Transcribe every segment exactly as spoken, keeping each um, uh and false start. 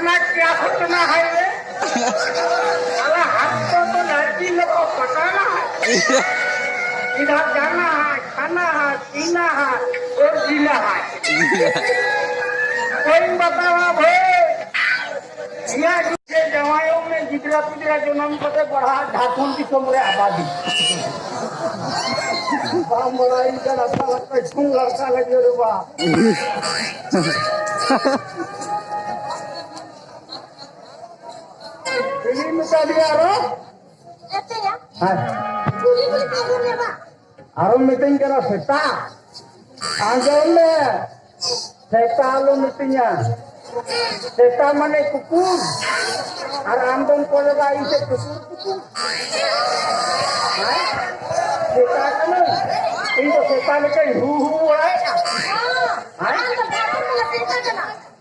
ना क्या सोचना है ये? साला हाथ को तो लड़की लोग को पकाना है। इधर जाना है, खाना है, पीना है और जीना है। कोई बताओ भाई, यहाँ के जवायों में गिदरा पिदरा जनम को बढ़ा झारखंड की कमरे आबादी। बाप बड़ा इनका लड़का लगता है, सुन लड़का लगे रे बाप। ᱪᱤᱞᱤ ᱢᱮᱛᱟ ᱫᱮᱭᱟ ᱟᱨᱚ? ᱮᱛᱮᱭᱟ᱾ ᱦᱮᱸ᱾ ᱪᱤᱞᱤ ᱠᱚ ᱢᱮᱛᱟ ᱫᱮᱭᱟ ᱵᱟ? ᱟᱨᱚ ᱢᱤᱛᱟᱹᱧ ᱠᱟᱱᱟ ᱥᱮᱛᱟ᱾ ᱟᱸᱡᱚᱢ ᱢᱮ᱾ ᱥᱮᱛᱟ ᱟᱞᱚ ᱢᱤᱛᱟᱹᱧᱟ᱾ ᱥᱮᱛᱟ ᱢᱟᱱᱮ ᱠᱩᱠᱩᱨ᱾ ᱟᱨ ᱟᱢ ᱫᱚᱢ ᱠᱚᱭᱚᱜᱟ ᱤᱧ ᱥᱮᱫ ᱠᱩᱠᱩᱨ ᱠᱩᱠᱩᱨ᱾ ᱦᱮᱸ? ᱥᱮᱛᱟ ᱠᱟᱹᱱᱟᱹᱧ? ᱤᱧ ᱫᱚ ᱥᱮᱛᱟ ᱞᱮᱠᱟᱧ ᱦᱩ ᱦᱩ ᱵᱟᱲᱟᱭᱮᱫᱼᱟ᱾ ᱦᱮᱸ?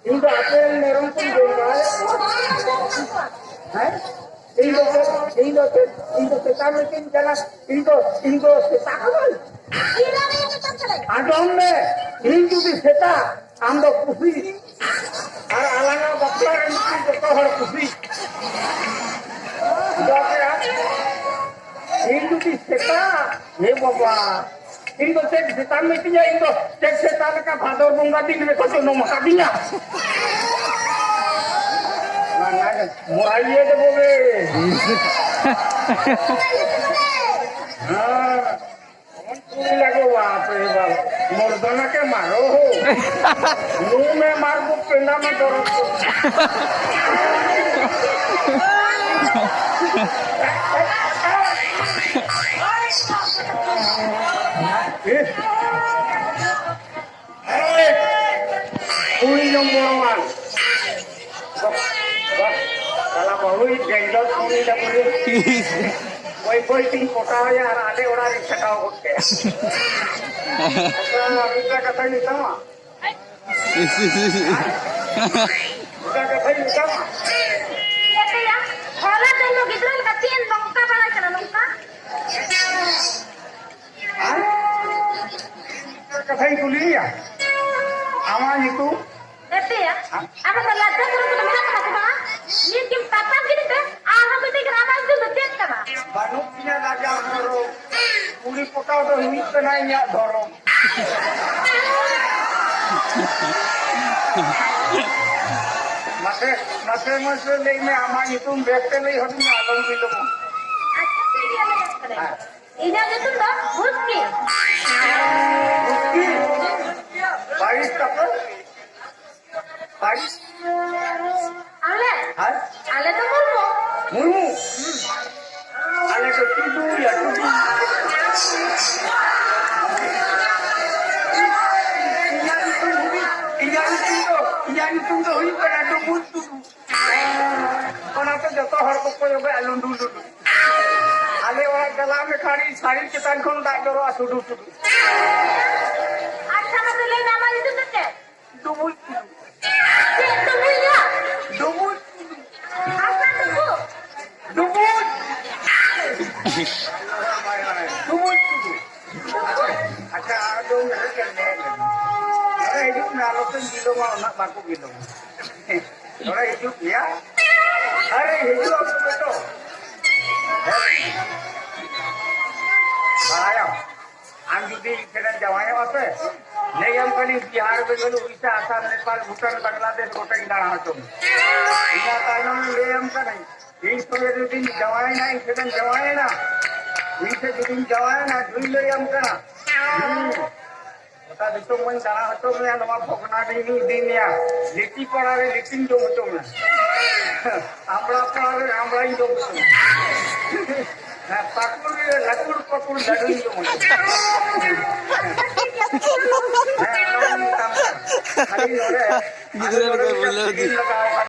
ᱤᱧ ᱫᱚ ᱟᱯᱮ ᱨᱮᱱ ᱢᱮᱨᱚᱢ ᱠᱚᱧ ᱡᱚᱢ ᱵᱟᱲᱟᱭᱮᱫ ᱠᱚᱣᱟ᱾ ᱦᱮᱸ? ᱤᱧ ᱫᱚ, ᱤᱧ ᱫᱚ, ᱤᱧ ᱫᱚ ᱥᱮᱛᱟ ᱢᱤᱛᱟᱹᱧ ᱠᱟᱱᱟ, ᱤᱧ ᱫᱚ, ᱤᱧ ᱫᱚ ᱥᱮᱛᱟ ᱠᱟᱹᱱᱟᱹᱧ᱾ ᱟᱸᱡᱚᱢ ᱢᱮ, ᱤᱧ ᱡᱩᱫᱤ ᱥᱮᱛᱟ, ᱟᱢ ᱫᱚ ᱯᱩᱥᱤ᱾ ᱟᱨ ᱟᱞᱟᱝᱟᱜ ᱵᱟᱯᱞᱟ ᱨᱮ ᱱᱩᱠᱩ ᱡᱚᱛᱚ ᱦᱚᱲ ᱯᱩᱥᱤ᱾ ᱡᱚᱛᱚ ᱦᱚᱲ᱾ ᱤᱧ ᱡᱩᱫᱤ ᱥᱮᱛᱟ, ᱦᱮ ᱵᱟᱵᱟ, ᱤᱧ ᱫᱚ ᱪᱮᱫ ᱥᱮᱛᱟᱢ ᱢᱤᱛᱟᱹᱧᱟ, ᱤᱧ ᱫᱚ ᱪᱮᱫ ᱥᱮᱛᱟ ᱞᱮᱠᱟ ᱵᱷᱟᱫᱚᱨ ᱵᱚᱸᱜᱟ ᱫᱤᱱ ᱨᱮᱠᱚ ᱡᱚᱱᱚᱢ ᱟᱠᱟᱫᱤᱧᱟ? ᱢᱚᱨᱟᱭᱮ ᱫᱮᱵᱚ ᱵᱮ᱾ ᱦᱮᱸ᱾ ᱠᱩᱲᱤ ᱞᱟᱜᱚ ᱵᱟᱯ ᱨᱮ ᱵᱟᱯ᱾ ᱢᱚᱨᱫᱟᱱᱟ ᱠᱮ ᱢᱟᱨᱚ ᱦᱳ᱾ ᱱᱩ ᱢᱮ ᱢᱟᱨ ᱠᱚ ᱯᱮᱱᱟ ᱢᱮ ᱫᱚᱨᱚ᱾ ᱠᱩᱲᱤ ᱱᱚᱢᱵᱚᱨ ᱳᱣᱟᱱ᱾ ᱵᱟᱦ, ᱵᱟᱦ, ᱥᱟᱞᱟ ᱵᱟᱹᱦᱩᱭ ᱰᱮᱝᱜᱚᱨ ᱠᱩᱲᱤ ᱛᱟᱠᱚ ᱨᱮ᱾ ᱵᱟᱹᱭ ᱵᱟᱹᱭ ᱛᱤᱧ ᱯᱚᱴᱟᱣᱮᱭᱟ ᱟᱨ ᱟᱞᱮ ᱚᱲᱟᱜ ᱨᱤᱧ ᱪᱷᱟᱴᱟᱣ ᱜᱚᱫ ᱠᱟᱭᱟ᱾ ᱟᱪᱪᱷᱟ, ᱢᱤᱫᱴᱟᱝ ᱠᱟᱛᱷᱟᱧ ᱢᱮᱛᱟᱢᱟ᱾ ᱢᱤᱫᱴᱟᱝ ᱠᱟᱛᱷᱟᱧ ᱢᱮᱛᱟᱢᱟ᱾ ᱪᱮᱫ ᱭᱟ? ᱦᱚᱞᱟ ᱪᱟᱸᱫᱚ ᱜᱤᱫᱽᱨᱟᱹ ᱞᱮᱠᱟ ᱪᱮᱫ ᱮᱢ ᱱᱚᱝᱠᱟ ᱵᱟᱲᱟᱭ ᱠᱟᱱᱟ ᱱᱚᱝᱠᱟ? ᱦᱮᱸ? ᱢᱤᱫᱴᱟᱝ ᱠᱟᱛᱷᱟᱧ ᱠᱩᱞᱤ ᱢᱮᱭᱟ᱾ ᱟᱢᱟᱜ ᱧᱩᱛᱩᱢ? ᱢᱮᱛᱟᱭᱟ, ᱟᱢ ᱫᱚ ᱞᱟᱡᱟ ᱥᱚᱨᱚᱢ ᱠᱚᱫᱚ ᱢᱮᱱᱟᱜ ᱛᱟᱢᱟ ᱥᱮ ᱵᱟᱝ? ᱱᱤᱛ ᱜᱮᱢ ᱛᱟᱯᱟᱢ ᱠᱮᱫ ᱛᱮ, ᱟᱨᱦᱚᱸ ᱢᱤᱫᱴᱤᱡ ᱨᱟᱢᱟᱭᱚᱱ ᱫᱚ ᱪᱮᱫ ᱠᱟᱱᱟ? ᱵᱟᱹᱱᱩᱜ ᱛᱤᱧᱟ ᱞᱟᱡᱟ ᱥᱚᱨᱚᱢ᱾ ᱠᱩᱲᱤ ᱯᱚᱴᱟᱣ ᱫᱚ ᱦᱩᱭᱩᱜ ᱠᱟᱱᱟ ᱤᱧᱟᱜ ᱫᱷᱚᱨᱚᱢ᱾ ᱢᱟᱥᱮ, ᱢᱟᱥᱮ, ᱢᱟᱥᱮ ᱞᱟᱹᱭ ᱢᱮ, ᱟᱢᱟᱜ ᱧᱩᱛᱩᱢ ᱵᱮᱥ ᱛᱮ ᱞᱟᱹᱭ ᱦᱚᱫ ᱢᱮ, ᱟᱞᱚᱢ ᱵᱤᱞᱚᱢᱚᱜ᱾ ᱟᱪᱪᱷᱟ, ᱴᱷᱤᱠ ᱜᱮᱭᱟ, ᱞᱟᱹᱭ ᱟᱢ ᱠᱟᱹᱱᱟᱹᱧ᱾ ᱦᱮᱸ᱾ ᱤᱧᱟᱜ ᱧᱩᱛᱩᱢ ᱫᱚ ᱵᱩᱥᱠᱤ᱾ ᱵᱩᱥᱠᱤ? ᱯᱟᱹᱨᱤᱥ ᱛᱟᱯᱮ? ᱯᱟᱹᱨᱤᱥ? ᱟᱞᱮ? ᱦᱮᱸ? ᱟᱞᱮ ᱫᱚ ᱢᱩᱨᱢᱩ᱾ ᱢᱩᱨᱢᱩ? ᱟᱞᱮ ᱫᱚ ᱴᱩᱰᱩ ᱭᱟ, ᱴᱩᱰᱩ᱾ ᱤᱧᱟᱜ ᱧᱩᱛᱩᱢ ᱦᱩᱭᱩᱜ, ᱤᱧᱟᱜ ᱧᱩᱛᱩᱢ ᱫᱚ, ᱤᱧᱟᱜ ᱧᱩᱛᱩᱢ ᱫᱚ ᱦᱩᱭᱩᱜ ᱠᱟᱱᱟ ᱰᱩᱵᱩᱡ ᱴᱩᱰᱩ᱾ ᱚᱱᱟᱛᱮ ᱡᱚᱛᱚ ᱦᱚᱲ ᱠᱚ ᱠᱚᱭᱚᱜᱟ ᱞᱩᱸᱰᱩ ᱞᱩᱸᱰᱩ᱾ ᱟᱞᱮ ᱚᱲᱟᱜ ᱪᱟᱞᱟᱜ ᱢᱮ ᱠᱷᱟᱹᱲᱤ, ᱥᱟᱹᱲᱤᱢ ᱪᱮᱛᱟᱱ ᱠᱷᱚᱱ ᱫᱟᱜ ᱡᱚᱨᱚᱜᱼᱟ ᱥᱩᱰᱩ ᱥᱩᱰᱩ᱾ ᱟᱪᱪᱷᱟ, ᱢᱟᱥᱮ ᱞᱟᱹᱭ ᱢᱮ, ᱟᱢᱟᱜ ᱧᱩᱛᱩᱢ ᱫᱚ ᱪᱮᱫ? ᱰᱩᱵᱩᱡ ᱴᱩᱰᱩ᱾ ᱪᱮᱫ ᱰᱩᱵᱩᱡ ᱫᱚ? ᱰᱩᱵᱩᱡ ᱴᱩᱰᱩ᱾ ᱟᱪᱪᱷᱟ, ᱰᱩᱵᱩᱡ᱾ ᱰᱩᱵᱩᱡ᱾ ᱰᱩᱵᱩᱡ ᱴᱩᱰᱩ᱾ ᱟᱪᱪᱷᱟ, ᱟᱫᱚ ᱢᱮᱱᱮᱫ ᱠᱟᱱ ᱛᱟᱦᱮᱸ ᱠᱟᱱᱟ᱾ ᱱᱚᱰᱮ ᱦᱤᱡᱩᱜ ᱢᱮ, ᱟᱞᱚᱯᱮ ᱵᱤᱞᱚᱢᱟ, ᱩᱱᱟᱹᱜ ᱵᱟᱠᱚ ᱵᱤᱞᱚᱢᱟ᱾ ᱱᱚᱰᱮ ᱦᱤᱡᱩᱜ ᱜᱮᱭᱟ᱾ ᱟᱨᱮ ᱦᱤᱡᱩᱜ ᱟᱯᱮ ᱵᱮᱴᱚ᱾ ᱦᱮᱸ᱾ ᱵᱟᱲᱟᱭᱟᱢ᱾ ᱟᱢ ᱡᱩᱫᱤ ᱤᱧ ᱴᱷᱮᱱᱮᱢ ᱡᱟᱶᱟᱭᱚᱜᱼᱟ ᱥᱮ, ᱞᱟᱹᱭᱟᱢ ᱠᱟᱹᱱᱟᱹᱧ ᱵᱤᱦᱟᱨ, ᱵᱮᱝᱜᱚᱞ, ᱩᱲᱤᱥᱥᱟ, ᱟᱥᱟᱢ, ᱱᱮᱯᱟᱞ, ᱵᱷᱩᱴᱟᱱ, ᱵᱟᱝᱞᱟᱫᱮᱥ ᱜᱚᱴᱟᱧ ᱫᱟᱬᱟ ᱦᱚᱪᱚ ᱢᱮᱭᱟ᱾ ᱤᱱᱟᱹ ᱛᱟᱭᱱᱚᱢ ᱤᱧ ᱞᱟᱹᱭᱟᱢ ᱠᱟᱹᱱᱟᱹᱧ, ᱤᱧ ᱥᱚᱸᱜᱮ ᱡᱩᱫᱤᱢ ᱡᱟᱶᱟᱭᱮᱱᱟ, ᱤᱧ ᱴᱷᱮᱱᱮᱢ ᱡᱟᱶᱟᱭᱮᱱᱟ, ᱤᱧ ᱴᱷᱮᱱ ᱡᱩᱫᱤᱢ ᱡᱟᱶᱟᱭᱮᱱᱟ, ᱡᱩᱫᱤᱧ ᱞᱟᱹᱭᱟᱢ ᱠᱟᱱᱟ᱾ ᱦᱩᱸ᱾ ᱜᱚᱴᱟ ᱫᱤᱥᱚᱢ ᱢᱟᱧ ᱫᱟᱬᱟ ᱦᱚᱪᱚ ᱢᱮᱭᱟ, ᱱᱚᱣᱟ ᱵᱷᱚᱜᱽᱱᱟᱰᱤ ᱦᱚᱸᱧ ᱤᱫᱤ ᱢᱮᱭᱟ, ᱞᱤᱴᱤ ᱯᱟᱲᱟ ᱨᱮ ᱞᱤᱴᱤᱧ ᱡᱚᱢ ᱦᱚᱪᱚ ᱢᱮᱭᱟ, ᱟᱢᱲᱟ ᱯᱟᱲᱟ ᱨᱮ ᱟᱢᱲᱟᱧ ᱡᱚᱢ ᱦᱚᱪᱚ ᱢᱮᱭᱟ, ᱦᱮᱸ, ᱯᱟᱹᱠᱩᱲ ᱨᱮ ᱞᱟᱹᱠᱩᱲ ᱯᱟᱹᱠᱩᱲ ᱞᱟᱹᱰᱩᱧ ᱡᱚᱢ ᱦᱚᱪᱚ ᱢᱮᱭᱟ᱾ ᱦᱮᱸ, ᱚᱱᱟ ᱢᱟᱧ ᱢᱮᱛᱟᱢ ᱠᱟᱱ᱾ ᱠᱷᱟᱹᱞᱤ ᱱᱚᱰᱮ ᱜᱤᱫᱽᱨᱟᱹ ᱞᱮᱠᱟ ᱵᱚᱞᱮ ᱤᱫᱤ᱾ ᱞᱟᱜᱟᱣ ᱠᱟᱱᱟ᱾